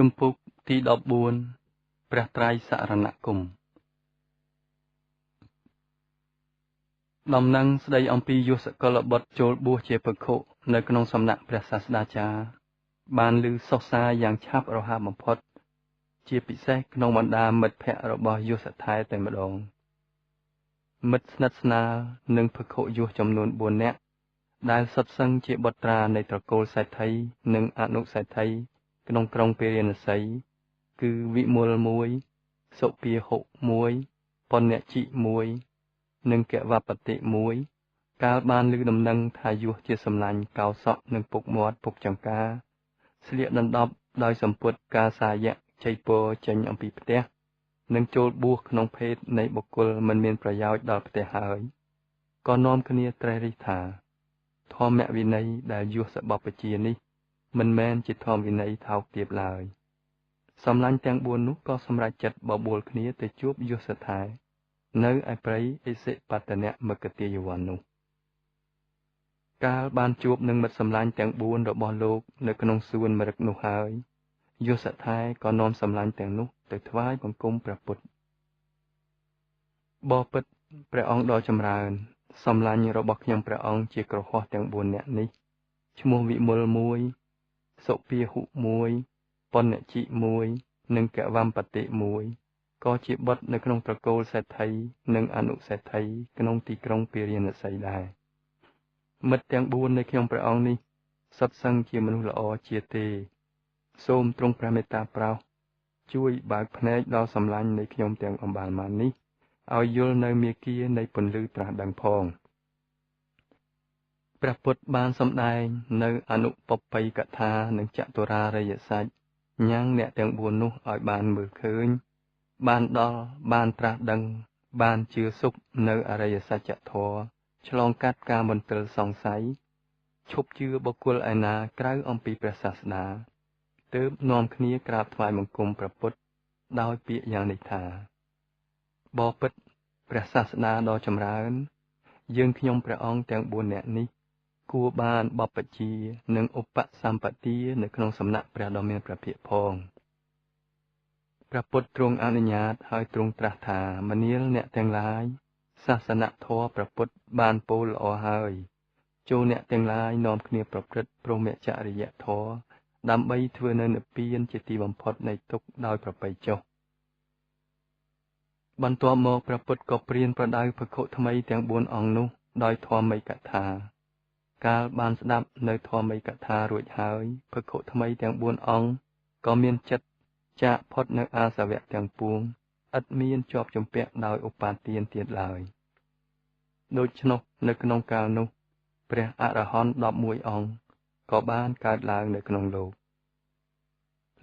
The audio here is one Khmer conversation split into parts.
ជំពូកទី14ព្រះត្រៃសរណគមដំណឹងស្ដីអំពីយុសកលបុត្រចូលបួសជាភិក្ខុនៅក្នុងសំណាក់ព្រះសាស្តាចារ្យបានឮសុសសាយ៉ាងឆាប់រហ័សបំផុតជាពិសេសក្នុងបណ្ដាមិត្តភក្តិរបស់យុសថែតែម្ដងមិត្តស្និទ្ធស្នាលនិងភិក្ខុយុសចំនួន4នាក់ដែលសុទ្ធសឹងជាបុត្រានៃត្រកូលសេដ្ឋីនិងអនុសេដ្ឋីក្នុងក្រុងពារាណសីគឺវិមល1សុពាហុ1បណ្ណជិ1និងកវបតិ1កាលបានឮដំណឹងថាយុសជាសម្លាញ់កោសក់និងពុកមាត់ពុកចង្ការស្លៀកដណ្ដប់ដោយសម្ពុតកាសាយៈជ័យពរចេញអំពីផ្ទះនិងចូលបួសក្នុងភេទនៃបុគ្គលមិនមានប្រយោជន៍ដល់ផ្ទះហើយក៏នាំគ្នាត្រេះរិះថាធម្មវិន័យដែលយុសបព្វជានេះមិនមែនជាធម្មវិន័យថោកទាបឡើយសម្លាញ់ទាំង4នោះក៏សម្រេចចិត្តបបួលគ្នាទៅជួបយុសថែនៅឯព្រៃឥសិបតនមគទាយវ័ននោះកាលបានជួបនឹងមិត្តសម្លាញ់ទាំង4របស់លោកនៅក្នុងសួនមរឹកនោះហើយយុសថែក៏នាំសម្លាញ់ទាំងនោះទៅថ្វាយបង្គំព្រះពុទ្ធបពិតព្រះអង្គដ៏ចម្រើនសម្លាញ់របស់ខ្ញុំព្រះអង្គជាក្រហោះទាំង4នាក់នេះឈ្មោះវិមល1សុពាហុ1បណ្ណជិ1និងកវំបតិ1ក៏ជាបុត្រនៅក្នុងត្រកូលសេដ្ឋីនិងអនុសេដ្ឋីក្នុងទីក្រុងពារាណសីដែរមិត្តទាំង4នៃខ្ញុំព្រះអង្គនេះសុទ្ធសឹងជាមនុស្សល្អជាទេសូមទ្រង់ព្រះមេត្តាប្រោសជួយបើកភ្នែកដល់សម្លាញ់នៃខ្ញុំទាំងអំបាលម៉ាននេះឲ្យយល់នៅមាគានៃពន្លឺត្រាស់ដឹងផងព្រះពុទ្ធបានសម្ដែងនៅអនុបព្វ័យកថានិងចតុរារិយសច្ចញ៉ាំងអ្នកទាំង4នោះឲ្យបានមើលឃើញបានដល់បានត្រាស់ដឹងបានជឿសុខនៅអរិយសច្ចធម៌ឆ្លងកាត់ការមន្ទិលសង្ស័យឈប់ជឿបុគ្គលឯណាក្រៅអំពីព្រះសាស្តាទើបនាំគ្នាក្រាបថ្វាយបង្គំព្រះពុទ្ធដោយពាក្យយ៉ាងនេះថាបពិតព្រះសាស្តាដ៏ចម្រើនយើងខ្ញុំព្រះអង្គទាំង4នាក់នេះគួរបានបព្វជិនិងឧបសម្បទានៅក្នុងសំណាក់ព្រះដ៏មានព្រះភិក្ខផងព្រះពុទ្ធទ្រង់អនុញ្ញាតហើយទ្រង់ត្រាស់ថាមនាលអ្នកទាំងឡាយសាសនធម៌ព្រះពុទ្ធបានពោលល្អហើយចូលអ្នកទាំងឡាយនាំគ្នាប្រព្រឹត្តព្រហ្មចរិយធម៌ដើម្បីធ្វើនៅនិព្វានជាទីបំផុតនៃទុក្ខដោយប្រពៃចុះបន្ទាប់មកព្រះពុទ្ធក៏ព្រានប្រដៅភិក្ខុថ្មីទាំង4អង្គនោះដោយធម្មិកថាកាលបានស្ដាប់នៅធម្មិកថារួចហើយភិក្ខុថ្មីទាំង4អង្គក៏មានចិត្តចាកផុតនៅអាសវៈទាំងពួងឥតមានជាប់ជំពាក់ដោយឧបាទានទៀតឡើយដូច្នោះនៅក្នុងកាលនោះព្រះអរហន្ត11អង្គក៏បានកើតឡើងនៅក្នុងលោក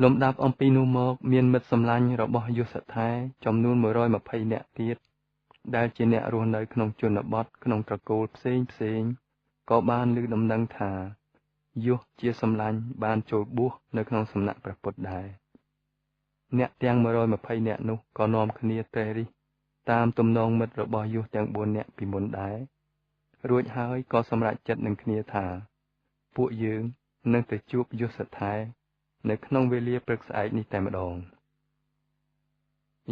លំដាប់អំពីនោះមកមានមិត្តសម្លាញ់របស់យុសថែចំនួន120នាក់ទៀតដែលជាអ្នករស់នៅក្នុងជនបទក្នុងត្រកូលផ្សេងផ្សេងក៏បានឮដំណឹងថាយុសជាសម្លាញ់បានចូលបួសនៅក្នុងសំណាក់ព្រះពុទ្ធដែរអ្នកទាំង120នាក់នោះក៏នាំគ្នាត្រេះរិះតាមទំនងមិត្តរបស់យុសទាំង4នាក់ពីមុនដែររួចហើយក៏សម្រេចចិត្តនឹងគ្នាថាពួកយើងនឹងទៅជួបយុសថែនៅក្នុងវេលាព្រឹកស្អែកនេះតែម្ដង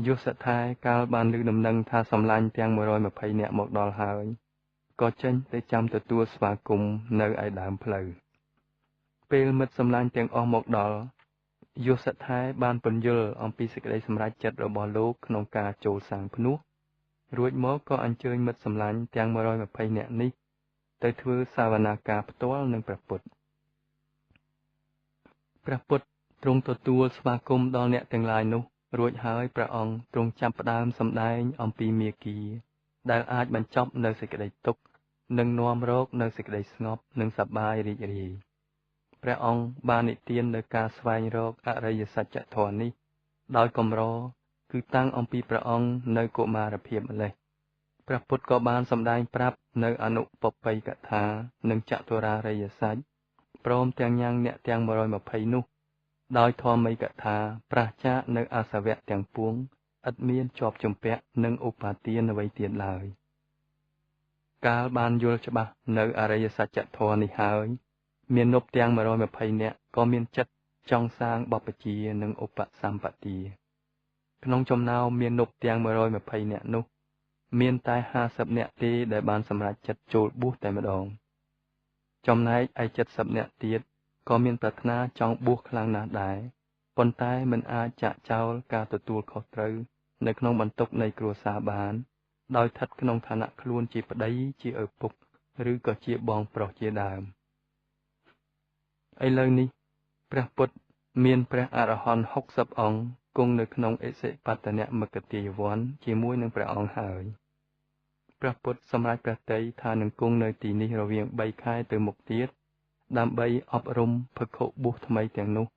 យុសថែកាលបានឮដំណឹងថាសម្លាញ់ទាំង120នាក់មកដល់ហើយក៏ចេញទៅចាំទទួលស្វាគមន៍នៅឯដើមផ្លូវពេលមិត្តសម្លាញ់ទាំងអស់មកដល់យុសថែបានពន្យល់អំពីសេចក្តីសម្រេចចិត្តរបស់លោកក្នុងការចូលសាងភ្នោះរួចមកក៏អញ្ជើញមិត្តសម្លាញ់ទាំង120នាក់នេះទៅធ្វើសាវនាការផ្ទាល់នឹងព្រះពុទ្ធព្រះពុទ្ធទ្រង់ទទួលស្វាគមន៍ដល់អ្នកទាំងឡាយនោះរួចហើយព្រះអង្គទ្រង់ចាប់ផ្ដើមសម្ដែងអំពីមាគ៌ាដែលអាចបញ្ចប់នៅសេចក្តីទុក្ខនិងនាំរកនៅសេចក្តីស្ងប់និងសប្បាយរីករាយព្រះអង្គបាននិទាននៅការស្វែងរកអរិយសច្ចធម៌នេះដោយកម្រគឺតាំងអំពីព្រះអង្គនៅកុមារភាពម្ល៉េះព្រះពុទ្ធក៏បានសម្ដែងប្រាប់នៅអនុបព្វ័យកថានិងចតុរារិយសច្ចព្រមទាំងញ៉ាំងអ្នកទាំង120នោះដោយធម្មិកថាប្រាសចាកនៅអាសវៈទាំងពួងឥតមានជាប់ជំពាក់និងឧបាទានអ្វីទៀតឡើយកាលបានយល់ច្បាស់នៅអរិយសច្ចធម៌នេះហើយមាននប់ទាំង120នាក់ក៏មានចិត្ត ចង់សាងបព្វជិនិងឧបសម្បទាក្នុងចំណោមមាណពទាំង120នាក់នោះមានតែ50នាក់ទេដែលបានសម្រេចចិត្តចូលបួសតែម្ដងចំណែកឯ70នាក់ទៀតក៏មានប្រាថ្នាចង់បួសខ្លាំងណាស់ដែរប៉ុន្តែមិនអាចចាកចោលការទទួលខុសត្រូវនៅក្នុងបន្ទុកនៃគ្រួសារបានដោយស្ថិតក្នុងឋានៈខ្លួនជាប្តីជាឪពុកឬក៏ជាបងប្រុសជាដើមឥឡូវនេះព្រះពុទ្ធមានព្រះអរហន្ត60អង្គគង់នៅក្នុងឥសិបតនមគ្គទាយវ័នជាមួយនឹងព្រះអង្គហើយព្រះពុទ្ធសម្រេចព្រះទ័យថានឹងគង់នៅទីនេះរវាង3ខែទៅមុខទៀតដើម្បីអប់រំភិក្ខុបួសថ្មីទាំងនោះ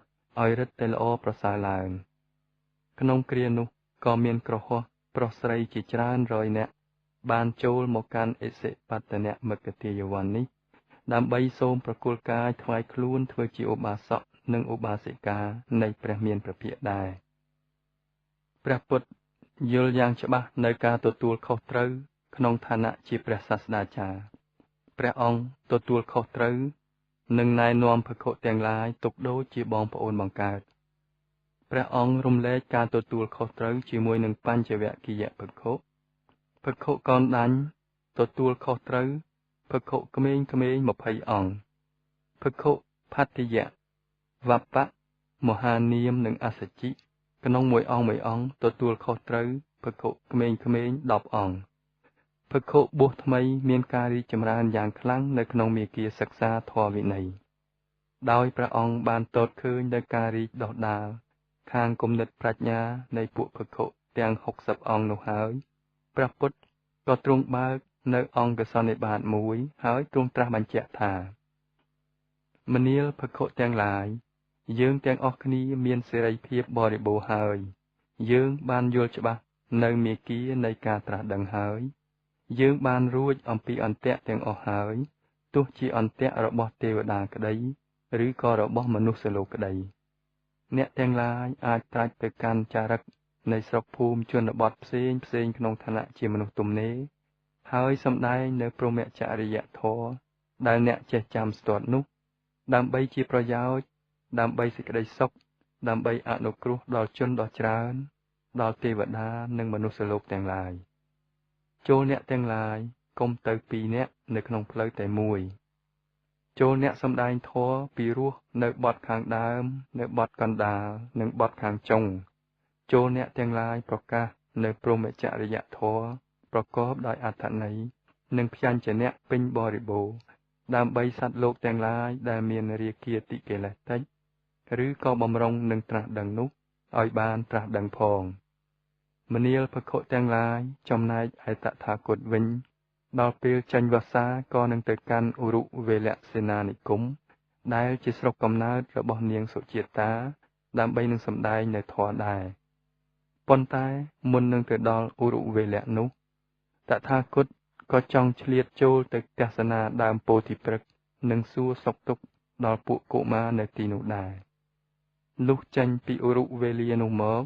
ឲ្យរឹតតែល្អប្រសើរឡើងក្នុងគ្រានោះក៏មានគ្រហស្ថប្រុសស្រីជាច្រើនរយនាក់បានចូលមកកាន់ឥសិបតនមគ្គទាយវ័ននេះដើម្បីសូមប្រគល់កាយថ្វាយខ្លួនធ្វើជាឧបាសកនិងឧបាសិកានៃព្រះមានព្រះភិក្ខដែរព្រះពុទ្ធយល់យ៉ាងច្បាស់នៅការទទួលខុសត្រូវក្នុងឋានៈជាព្រះសាស្តាចារ្យព្រះអង្គទទួលខុសត្រូវនិងណែនាំភិក្ខុទាំងឡាយទុកដូចជាបងប្អូនបង្កើតព្រះអង្គរំលែកការទទួលខុសត្រូវជាមួយនឹងបញ្ចវគិយភិក្ខុភិក្ខុកោណដាញ់ទទួលខុសត្រូវភិក្ខុក្មេងៗ20អង្គភិក្ខុផាតិយៈវប្បៈមហានាមនិងអសជិក្នុងមួយអង្គមួយអង្គទទួលខុសត្រូវភិក្ខុក្មេងៗ10អង្គភិក្ខុបួសថ្មីមានការរីកចម្រើនយ៉ាងខ្លាំងនៅក្នុងមាគ៌ាសិក្សាធម៌វិន័យដោយព្រះអង្គបានទតឃើញនូវការរីកដុះដាលខាងគំនិតប្រាជ្ញានៃពួកភិក្ខុទាំង60អង្គនោះហើយព្រះពុទ្ធក៏ទ្រង់បើកនៅអង្គសន្និបាតមួយហើយទ្រង់ត្រាស់បញ្ជាក់ថាមនាលភិក្ខុទាំងឡាយយើងទាំងអស់គ្នាមានសេរីភាពបរិបូរណ៍ហើយយើងបានយល់ច្បាស់នៅមាគ៌ានៃការត្រាស់ដឹងហើយយើងបានរួចអំពីអន្ទាក់ទាំងអស់ហើយទោះជាអន្ទាក់របស់ទេវតាក្តីឬក៏របស់មនុស្សលោកក្តីអ្នកទាំងឡាយអាចត្រាច់ទៅកាន់ចារិកនៃស្រុកភូមិជនបទផ្សេងផ្សេងក្នុងឋានៈជាមនុស្សទំនេរហើយសម្ដែងនៅព្រហ្មចរិយធម៌ដែលអ្នកចេះចាំស្ទាត់នោះដើម្បីជាប្រយោជន៍ដើម្បីសេចក្តីសុខដើម្បីអនុគ្រោះដល់ជនដ៏ច្រើនដល់ទេវតានិងមនុស្សលោកទាំងឡាយចូលអ្នកទាំងឡាយកុំទៅពីរនាក់នៅក្នុងផ្លូវតែមួយចូលអ្នកសម្ដែងធម៌ពីរោះនៅបទខាងដើមនៅបទកណ្ដាលនិងបទខាងចុងចូលអ្នកទាំងឡាយប្រកាសនៅព្រហ្មចរិយធម៌ប្រកបដោយអត្ថន័យនិងព្យញ្ជនៈពេញបរិបូរណ៍ដើម្បីសត្វលោកទាំងឡាយដែលមានរាគាតិកិលេសតិចឬក៏បំរុងនឹងត្រាស់ដឹងនោះឲ្យបានត្រាស់ដឹងផងមនាលភិក្ខុទាំងឡាយចំណែកឯតថាគតវិញដល់ពេលចេញវស្សាក៏នឹងទៅកាន់ឧរុវេលសេនានិគមដែលជាស្រុកកំណើតរបស់នាងសុជាតាដើម្បីនឹងសម្ដែងនៅធម៌ដែរប៉ុន្តែមុននឹងទៅដល់ឧរុវេលៈនោះតថាគតក៏ចង់ឆ្លៀតចូលទៅទស្សនាដើមពោធិព្រឹក្សនិងសួរសុខទុក្ខដល់ពួកកុមារនៅទីនោះដែរលុះចេញពីឧរុវេលានោះមក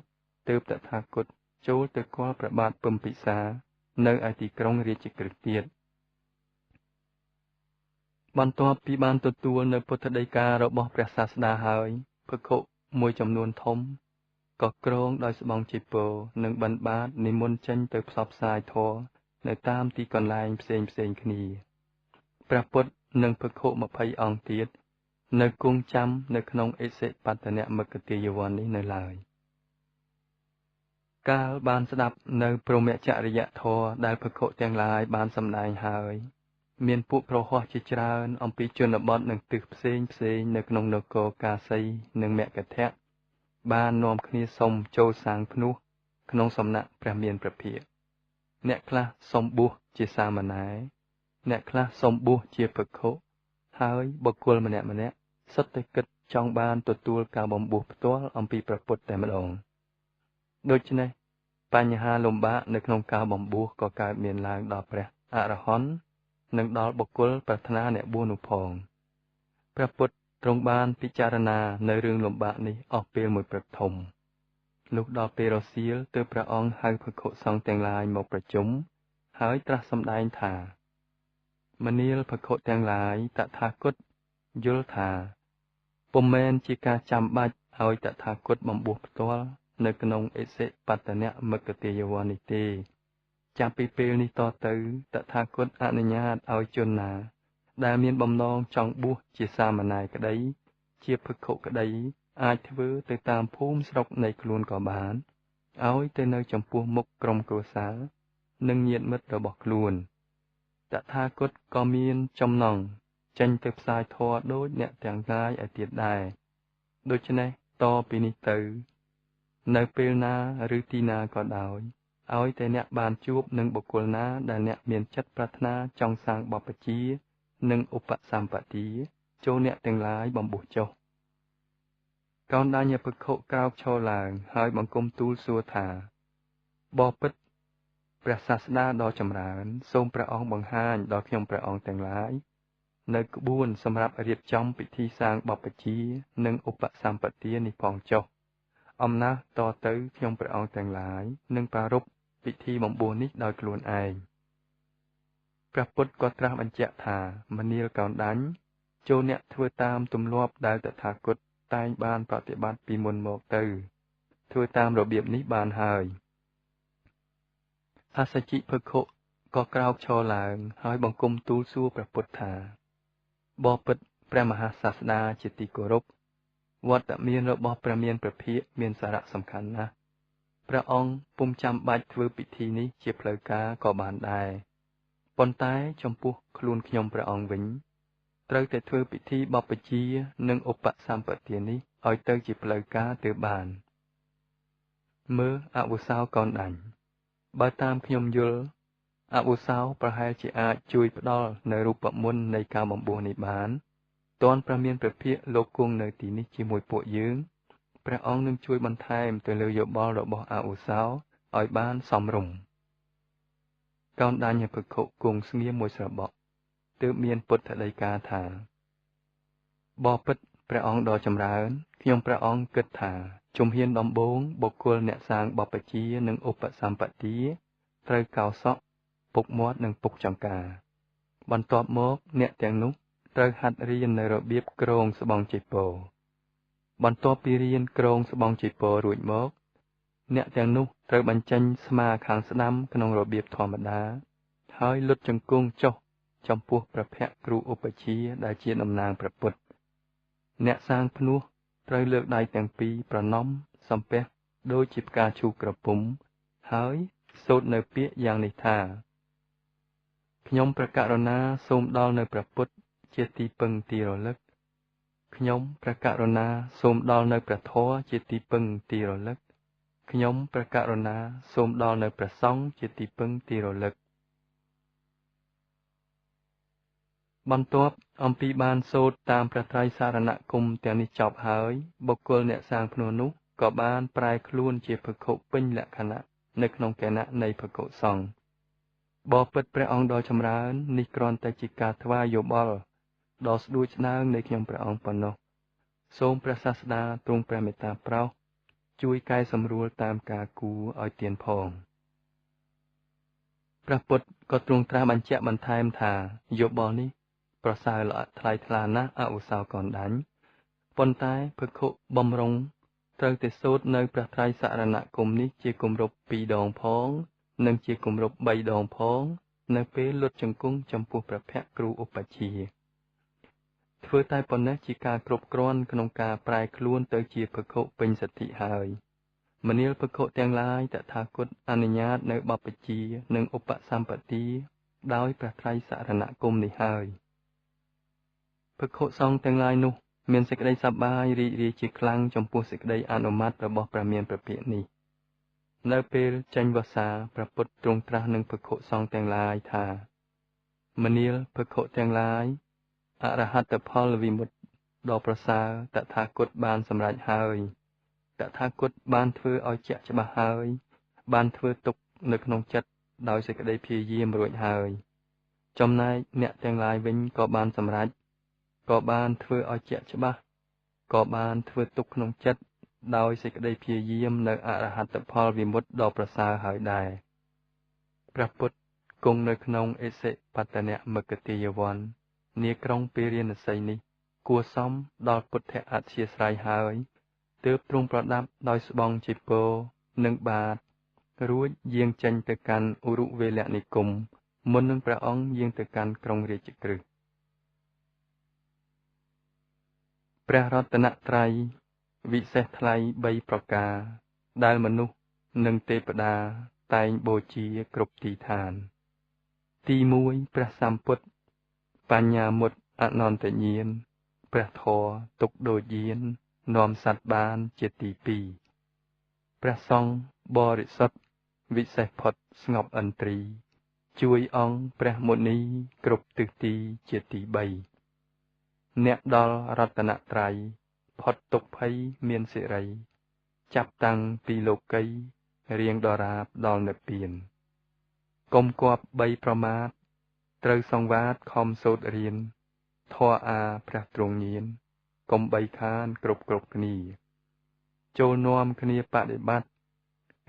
ទើបតថាគតចូលទៅគាល់ព្រះបាទពំពិសានៅឯទីក្រុងរាជក្រឹសទៀតបន្ទាប់ពីបានទទួលនៅពុទ្ធដីការបស់ព្រះសាស្តាហើយភិក្ខុមួយចំនួនធំក៏គ្រងដោយស្បង់ចីពរនិងបិណ្ឌបាតនិមន្តចេញទៅផ្សព្វផ្សាយធម៌នៅតាមទីកន្លែងផ្សេងផ្សេងគ្នាព្រះពុទ្ធនិងភិក្ខុ20អង្គទៀតនៅគង់ចាំនៅក្នុងឥសិបតនមគ្គទាយវ័ននេះនៅឡើយកាលបានស្ដាប់នៅព្រហ្មចរិយធម៌ដែលភិក្ខុទាំងឡាយបានសម្ដែងហើយមានពួកប្រហោះជាច្រើនអំពីជនបទនិងទិសផ្សេងផ្សេងនៅក្នុងនគរកាសីនិងមគធៈបាននាំគ្នាសុំចូលសាងភ្នោះក្នុងសំណាក់ព្រះមានព្រះភិក្ខអ្នកខ្លះសុំបួសជាសាមណេរអ្នកខ្លះសុំបួសជាភិក្ខុហើយបុគ្គលម្នាក់ៗសុទ្ធតែគិតចង់បានទទួលការបំបួសផ្ទាល់អំពីព្រះពុទ្ធតែម្ដងដូច្នេះបញ្ហាលំបាកនៅក្នុងការបំបួសក៏កើតមានឡើងដល់ព្រះអរហន្តនិងដល់បុគ្គលប្រាថ្នាអ្នកបួសនោះផងព្រះពុទ្ធទ្រង់បានពិចារណានៅរឿងលំបាកនេះអស់ពេលមួយព្រឹកធំលុះដល់ពេលរសៀលទើបព្រះអង្គហៅភិក្ខុសង្ឃទាំងឡាយមកប្រជុំហើយត្រាស់សម្ដែងថាមនាលភិក្ខុទាំងឡាយតថាគតយល់ថា ពុំមែនជាការចាំបាច់ឲ្យតថាគតបំបួសផ្ទាល់នៅក្នុងឥសិបតនមគ្គទាយវ័ននេះទេចាប់ពីពេលនេះតទៅតថាគតអនុញ្ញាតឲ្យជនណាដែលមានបំណងចង់បួសជាសាមណេរក្តីជាភិក្ខុក្តីអាចធ្វើទៅតាមភូមិស្រុកនៃខ្លួនក៏បានឲ្យទៅនៅចំពោះមុខក្រុមគ្រួសារនិងញាតិមិត្តរបស់ខ្លួនតថាគតក៏មានចំណងចេញទៅផ្សាយធម៌ដូចអ្នកទាំងឡាយឯទៀតដែរដូច្នេះតពីនេះទៅនៅពេលណាឬទីណាក៏ដោយឲ្យតែអ្នកបានជួបនឹងបុគ្គលណាដែលអ្នកមានចិត្តប្រាថ្នាចង់សាងបព្វជិនិងឧបសម្បទាចូលអ្នកទាំងឡាយបំបួសចុះកោណ្ឌញ្ញភិក្ខុក្រោកឈរឡើងហើយបង្គំទូលសួរថាបពិតព្រះសាស្តាដ៏ចម្រើនសូមព្រះអង្គបង្ហាញដល់ខ្ញុំព្រះអង្គទាំងឡាយនៅក្បួនសម្រាប់រៀបចំពិធីសាងបព្វជិនិងឧបសម្បទានេះផងចុះអំណះតទៅខ្ញុំព្រះអង្គទាំងឡាយនឹងប្រារព្ធពិធីបំបួសនេះដោយខ្លួនឯងព្រះពុទ្ធក៏ត្រាស់បញ្ជាក់ថាមនាលកោណ្ឌញ្ញចូលអ្នកធ្វើតាមទម្លាប់ដែលតថាគតតែងបានប្រតិបត្តិពីមុនមកទៅធ្វើតាមរបៀបនេះបានហើយអសជិភិក្ខុក៏ក្រោកឈរឡើងហើយបង្គំទូលសួរព្រះពុទ្ធថាបពិតព្រះមហាសាស្តាជាទីគោរពវត្តមានរបស់ព្រះមានព្រះភិក្ខមានសារៈសំខាន់ណាស់ព្រះអង្គពុំចាំបាច់ធ្វើពិធីនេះជាផ្លូវការក៏បានដែរប៉ុន្តែចំពោះខ្លួនខ្ញុំព្រះអង្គវិញត្រូវតែធ្វើពិធីបព្វជិនិងឧបសម្បទានេះឲ្យទៅជាផ្លូវការទើបបានមើលអវុសោកោណ្ឌញ្ញបើតាមខ្ញុំយល់អវុសោប្រហែលជាអាចជួយផ្ដល់នៅរូបមន្តនៃការបំបួសនេះបានទាន់ព្រះមានព្រះភិក្ខលោកគង់នៅទីនេះជាមួយពួកយើងព្រះអង្គនឹងជួយបន្ថែមទៅលើយោបល់របស់អវុសោឲ្យបានសមរម្យកោណ្ឌញ្ញភិក្ខុគង់ស្ងៀមមួយស្របក់ទើបមានពុទ្ធដីកាថាបពិតព្រះអង្គដ៏ចម្រើនខ្ញុំព្រះអង្គគិតថាជំហានដំបូងបុគ្គលអ្នកសាងបព្វជិនិងឧបសម្បទាត្រូវកោសក់ពុកមាត់និងពុកចង្ការបន្ទាប់មកអ្នកទាំងនោះត្រូវហាត់រៀននៅរបៀបក្រងស្បង់ចីពរបន្ទាប់ពីរៀនក្រងស្បង់ចីពររួចមកអ្នកទាំងនោះត្រូវបញ្ចេញស្មាខាងស្ដាំក្នុងរបៀបធម្មតាហើយលុតជង្គង់ចុះចំពោះព្រះភ័ក្ត្រគ្រូឧបជាដែលជាតំណាងព្រះពុទ្ធអ្នកសាងភ្នោះត្រូវលើកដៃទាំងពីរប្រណម្យសំពះដូចជាផ្កាឈូកក្រពុំហើយសូត្រនៅពាក្យយ៉ាងនេះថាខ្ញុំព្រះករុណាសូមដល់នៅព្រះពុទ្ធជាទីពឹងទីរលឹកខ្ញុំព្រះករុណាសូមដល់នៅព្រះធម៌ជាទីពឹងទីរលឹកខ្ញុំព្រះករុណាសូមដល់នៅព្រះសង្ឃជាទីពឹងទីរលឹកបន្ទាប់អំពីបានសូត្រតាមព្រះត្រៃសារណគមទាំងនេះចប់ហើយបុគ្គលអ្នកសាងភ្នោះនោះក៏បានប្រែខ្លួនជាភិក្ខុពេញលក្ខណៈនៅក្នុងគណៈនៃភិក្ខុសង្ឃបពិតព្រះអង្គដ៏ចម្រើននេះគ្រាន់តែជាការថ្វាយយោបល់ដ៏ស្ដួចស្ដើងនៃខ្ញុំព្រះអង្គប៉ុណ្ណោះសូមព្រះសាស្តាទ្រង់ព្រះមេត្តាប្រោសជួយកែសម្រួលតាមការគួរឲ្យទានផងព្រះពុទ្ធក៏ទ្រង់ត្រាស់បញ្ជាក់បន្ថែមថាយោបល់នេះប្រសើរល្អថ្លៃថ្លាណាស់អវុសោកណ្ដាញ់ប៉ុន្តែភិក្ខុបំរុងត្រូវតែសូត្រនៅព្រះត្រៃសរណគមនេះជាគម្រប់2ដងផងនិងជាគម្រប់3ដងផងនៅពេលលុតជង្គង់ចំពោះព្រះភ័ក្ត្រគ្រូឧបជាធ្វើតែប៉ុណ្ណេះជាការគ្រប់គ្រាន់ក្នុងការប្រែខ្លួនទៅជាភិក្ខុពេញសទ្ធិហើយមនាលភិក្ខុទាំងឡាយតថាគតអនុញ្ញាតនៅបព្វជិនិងឧបសម្បទាដោយព្រះត្រៃសរណគមនេះហើយភិក្ខុសង្ឃទាំងឡាយនោះមានសេចក្តីសប្បាយរីករាយជាខ្លាំងចំពោះសេចក្តីអនុម័តរបស់ព្រះមានព្រះភិក្ខនេះនៅពេលចេញវស្សាព្រះពុទ្ធទ្រង់ត្រាស់នឹងភិក្ខុសង្ឃទាំងឡាយថាមនាលភិក្ខុទាំងឡាយអរហត្តផលវិមុតដ៏ប្រសើរតថាគតបានសម្រេចហើយតថាគតបានធ្វើឲ្យជាក់ច្បាស់ហើយបានធ្វើទុកនៅក្នុងចិត្តដោយសេចក្តីព្យាយាមរួចហើយចំណែកអ្នកទាំងឡាយវិញក៏បានសម្រេចក៏បានធ្វើឲ្យជាក់ច្បាស់ក៏បានធ្វើទុកក្នុងចិត្តដោយសេចក្តីព្យាយាមនៅអរហត្តផលវិមុតដ៏ប្រសើរហើយដែរព្រះពុទ្ធគង់នៅក្នុងឥសិបតនមគ្គទាយវ័ននាក្រុងពារាណសីនេះ គួរសមដល់ពុទ្ធអធ្យាស្រ័យហើយទើបទ្រង់ប្រដាប់ដោយស្បង់ចីពរនិងបាតរួចយាងចេញទៅកាន់ឧរុវេលនិគមមុននឹងព្រះអង្គយាងទៅកាន់ក្រុងរាជក្រឹសព្រះរតនត្រ័យវិសេសថ្លៃ3ប្រការដែលមនុស្សនិងទេវតាតែងបូជាគ្រប់ទីឋានទី1ព្រះសម្ពុទ្ធបញ្ញាមុតអនន្តញាណព្រះធម៌ទុកដូចយាននាំសត្វបានជាទី2ព្រះសង្ឃបរិសុទ្ធវិសេសផុតស្ងប់ឥន្ទ្រីជួយអង្គព្រះមុនីគ្រប់ទិសទីជាទី3អ្នកដល់រតនត្រ័យផុតទុក្ខភ័យមានសិរីចាប់តាំងពីលោកីរៀងដរាបដល់និព្វានកុំគប្បីប្រមាទត្រូវសង្វាតខំសូត្ររៀនធម៌អាព្រះទ្រង់ញាណកុំបីខានគ្រប់គ្នាចូលនាំគ្នាបដិបត្តិ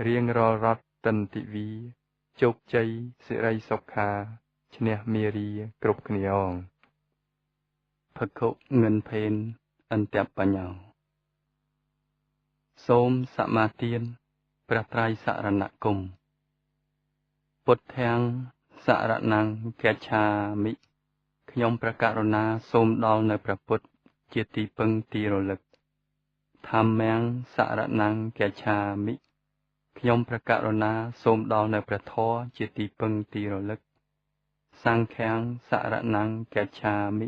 រៀងរាល់រត់តិន្ទិវីជោគជ័យសិរីសុខាឈ្នះមារាគ្រប់គ្នាអងភិក្ខុងិនភេនអន្តបញ្ញោសូមសមាទានព្រះត្រៃសរណគមពុទ្ធាំងសរណង្គច្ឆាមិខ្ញុំព្រះករុណាសូមដល់នៅព្រះពុទ្ធជាទីពឹងទីរលឹកធម្មំសរណង្គច្ឆាមិខ្ញុំព្រះករុណាសូមដល់នៅព្រះធម៌ជាទីពឹងទីរលឹកសង្ឃាំងសរណង្គច្ឆាមិ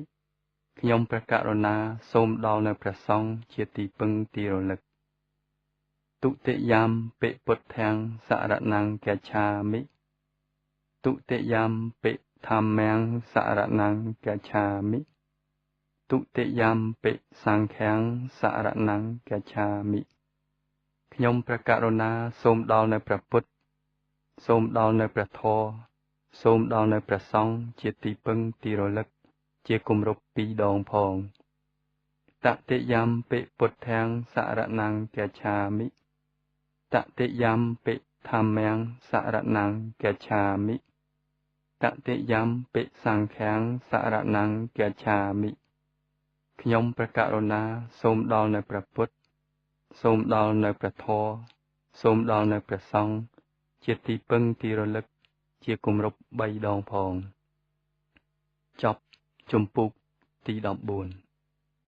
ខ្ញុំព្រះករុណាសូមដល់នៅព្រះសង្ឃជាទីពឹងទីរលឹកទុតិយំពិពុទ្ធាំងសរណង្គច្ឆាមិទុតិយំពិធម្មំសរណង្គច្ឆាមិទុតិយំពិសង្ឃាំងសរណង្គច្ឆាមិខ្ញុំព្រះករុណាសូមដល់នៅព្រះពុទ្ធសូមដល់នៅព្រះធម៌សូមដល់នៅព្រះសង្ឃជាទីពឹងទីរលឹកជាគម្រប់ពីរដងផងតតិយំពិពុទ្ធាំងសរណង្គច្ឆាមិតតិយំពិធម្មំសរណង្គច្ឆាមិតតិយំពិសង្ឃាំងសរណង្គច្ឆាមិខ្ញុំព្រះករុណាសូមដល់នៅព្រះពុទ្ធសូមដល់នៅព្រះធម៌សូមដល់នៅព្រះសង្ឃជាទីពឹងទីរលឹកជាគម្រប់3ដងផងចប់ជំពូកទី14